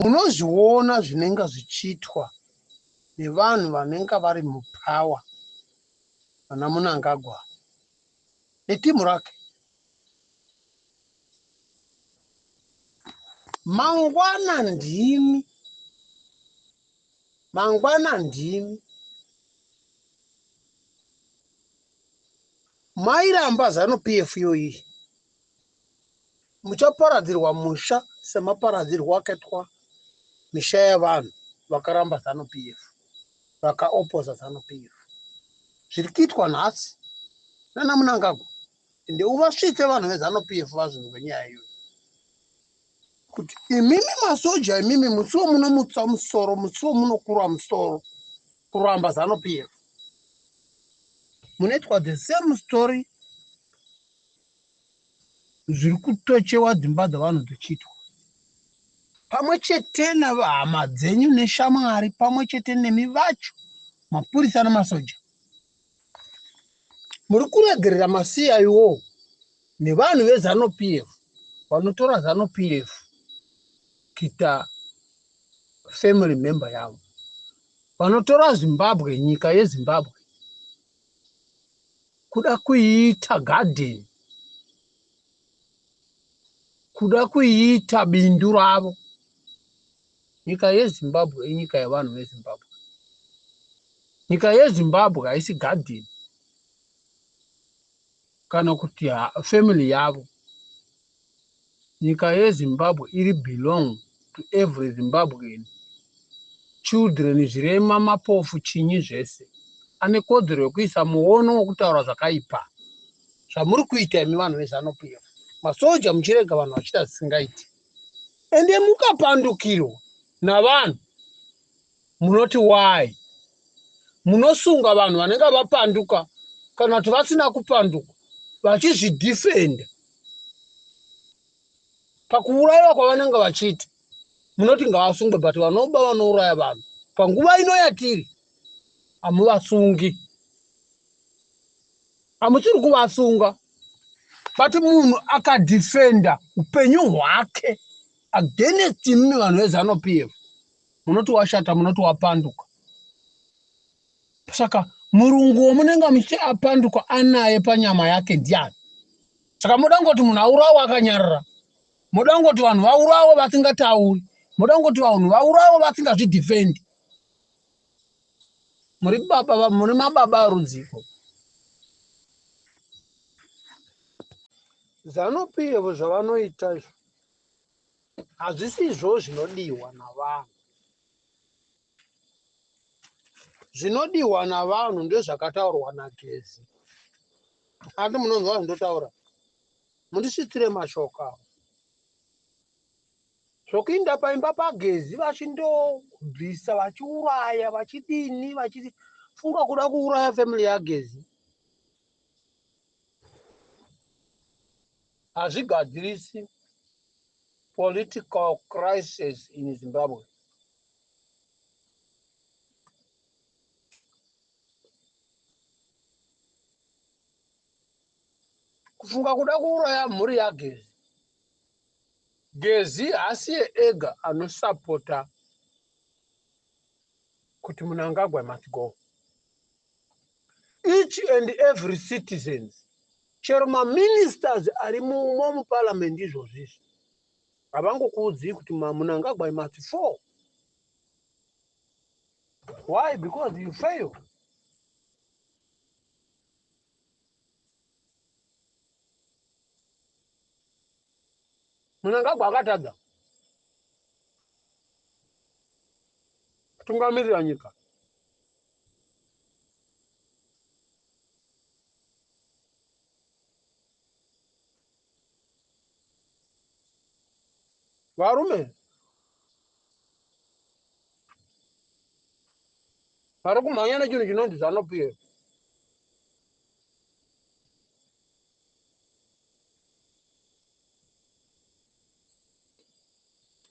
Munozviona zvinenge zvichiitwa nevanhu vanenge vari mupower, vana Mnangagwa netimu rake. Mangwana ndimi, mangwana ndimi. Mairamba Zanu PF iyoyi, muchaparadzirwa musha semaparadzirwo akaitwa misha yevanhu vakaramba Zanu PF, vakaopoza Zanu PF. Zviri kuitwa nhasi nana Mnangagwa, ende uvasvitse vanhu veZanu PF vazvinzwe nyaya iyoyi, kuti imimi masoja, imimi musi wemunomutsa musoro, musi wemunokura musoro kuramba Zanu PF, munoitwa the same story. Zviri kutochewa dzimba dzavanhu dzichiitwa pamwe chete navahama dzenyu neshamwari, pamwe chete nemi vacho mapurisa nemasoja. Muri kuregerera maCIO nevanhu veZanu PF vanotora Zanu PF kuita family member yavo, vanotora Zimbabwe, nyika yeZimbabwe, kuda kuiita garden, kuda kuiita bindu ravo. Nyika yeZimbabwe inyika yevanhu veZimbabwe. Nyika yeZimbabwe haisi garden kana kuti family yavo. Nyika yeZimbabwe iri belong to every Zimbabwean children, zvirema, mapofu, chinyi, zvese ane kodzero yekuisa muono wokutaura zvakaipa zvamuri kuita imi vanhu veZanu PF, masoja, muchirega vanhu vachiita zvisingaiti. Ende mukapandukirwa navanhu, munoti why munosunga vanhu vanenge vapanduka kana kuti vasina kupanduka vachizvidhifenda pakuurayiwa kwavanenge vachiita? Munoti ngavasungwe, but vanoba, vanouraya vanhu panguva ino yatiri hamuvasungi, hamuchiri kuvasunga. But munhu akadhifenda upenyu hwake against imi vanhu veZanu PF, munoti washata, munoti wapanduka. Saka murungu wamunenge muchiti apanduka anaye panyama yake ndiani? Saka muda ngoti munhu aurawa akanyarara, muda ngoti vanhu vaurawe vasingatauri, muda ngoti vanhu vaurawe vasingazvidhifendi. Muri baba, muri mababa arudziko? Zanu PF zvavanoita izvo hazvisizvo zvinodiwa navanhu. Zvinodiwa navanhu ndezvakataurwa naGezi. Andi munonzwa zvindotaura, mundisvitsire mashoko avo. Zvokuinda paimba paGezi vachindobvisa, vachiuraya, vachidini, vachifunga kuda kuuraya family yaGezi, hazvigadzirisi political crisis in Zimbabwe. Kufunga kuda kuuraya mhuri yaGezi, Gezi haasiye ega anosapota kuti Mnangagwa must go. Each and every citizens, chero maministers ari mumo muparliament izvozvi izvi, havangokuudzii kuti Mnangagwa must fall. Why? Because you fail. Mnangagwa akatadza kutungamirira nyika. Varume vari kumhanya nechinhu chinonzi Zanu PF,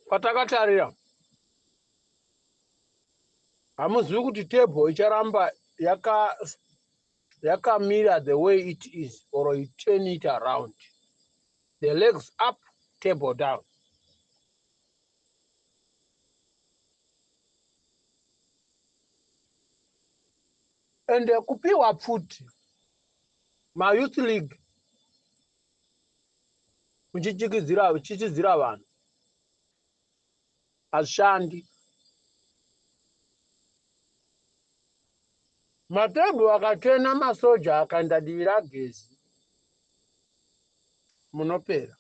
patakatarira hamuzivi kuti table icharamba yakamira the way it is or you turn it around, the legs up, table down. Ende kupiwa pfuti mayouth league muchichikidzira uchichidzira vanhu hazvishandi. Matebhu akatena masoja akaenda divi raGezi munopera.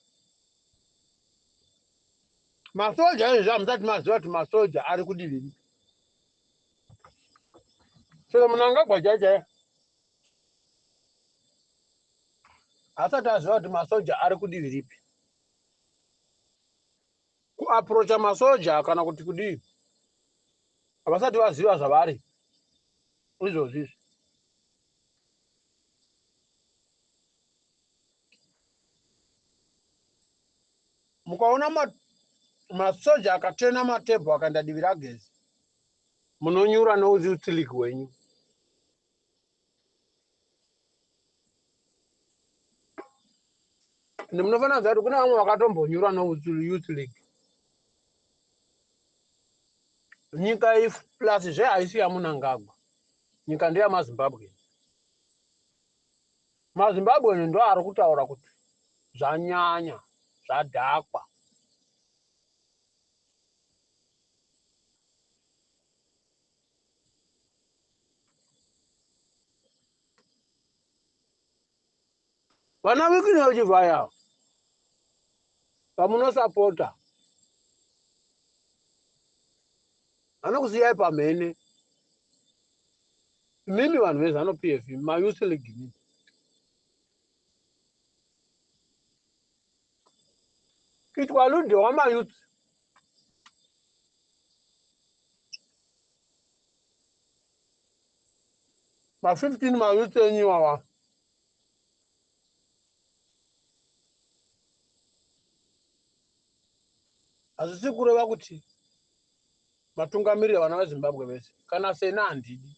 Masoja izvi hamusati maziva kuti masoja ari kudivi ripi. Saka Mnangagwa chai chaiye asati aziva kuti masoja ari kudivi ripi. Kuaprocha masoja kana kuti kudii havasati vaziva zvavari izvozvi izvi. Mukaona masoja akatena matebho akaenda divi raGezi munonyura nouyouth league wenyu. Ende munofanira kuziva kuti kune vamwe vakatombonyura noyouth league. Nyika iyi plus zve haisi yaMunangagwa. Nyika ndeyamaZimbabweans. MaZimbabweans ndo ari kutaura kuti zvanyanya, zvadhakwa. Vana Wicknell Chivhaya vamunosapota vanokusiyai pamhene imimi vanhu veZanu PF mayouth league imimi. Kuitwa leader wamayouth ma15 mayouth enyu iwawa hazvisi kureva kuti matungamirira vana veZimbabwe vese. Kana sena handidi.